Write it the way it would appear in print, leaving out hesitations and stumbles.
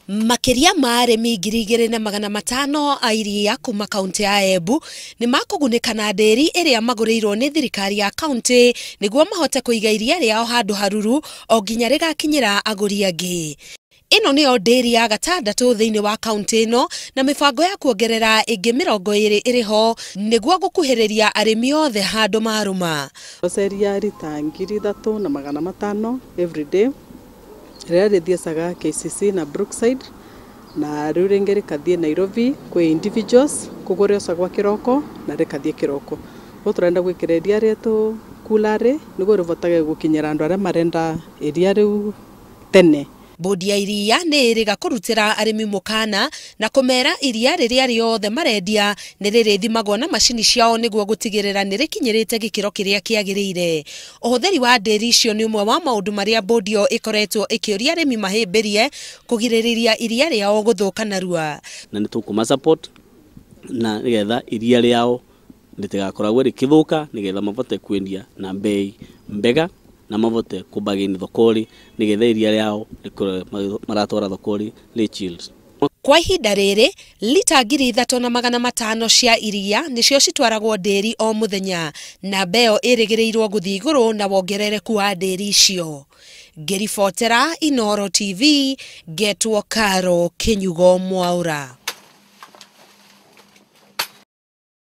Makĩria ma arĩmi 2,500 a iria kuma kaunti ya Embu nĩ makũgunĩka na ndĩri ĩrĩa magũrĩirwo nĩ thirikari ya kaunti nĩguo mahote kũiga iria rĩao handũ haruru o nginya rĩgakinyĩra agũri angĩ. Ĩno nĩyo ndĩri ya gatandatũ thĩinĩ wa kaunti ĩno na mĩbango ya kuongerera ĩngĩ 20 ĩrĩ ho nĩguo gũkuhĩrĩria arĩmi othe handũ marũma. Roceria rita 3,500 every day rĩrĩa rĩthiecaga KCC na Brookside, na rĩu rĩngĩ rĩkathiĩ Nairobi kwĩ individuals, koguo rĩocagwa kĩroko na rĩkathiĩ kĩroko. Koguo tũrenda gwĩkĩra iria rĩetũ cooler nĩguo rĩvotage gũkinyĩra andũ arĩa marenda iria rĩu tene. Bodi ya iria nĩ ĩrĩga kũrutĩra arĩmi mũkana na kũmera iria rĩrĩa rĩothe marendia nĩ rĩrĩthimagwo na macini ciao nĩguo gũtigĩrĩra nĩ rĩkinyĩrĩte gĩkĩro kĩrĩa kĩagĩrĩire. Ũhũthĩri wa ndĩri icio nĩ ũmwe wa maũndũ marĩa bodi ĩyo ĩkoretwo ĩkĩũria arĩmi mahĩmbĩrie kũgirĩrĩria iria rĩao gũthũka narua. Na nĩ tũkũma support na nĩgetha iria rĩao rĩtigakoragwo rĩkĩthũka, nĩgetha mabote kwendia na mbei mbega na mabote kũbagĩni thokori, nĩgetha iria rĩao rĩkorwo maratwara thokori rĩ chilled. Kwa ihinda rĩrĩ, lita 3,500 cia iria nĩcio citwaragwo ndĩri o mũthenya, na mbeo ĩrĩgĩrĩirwo gũthiĩ igũrũ na wongerereku wa ndĩri icio. Ngĩribotera Inooro TV, ngetwo Karo Kinyugo Mwaura.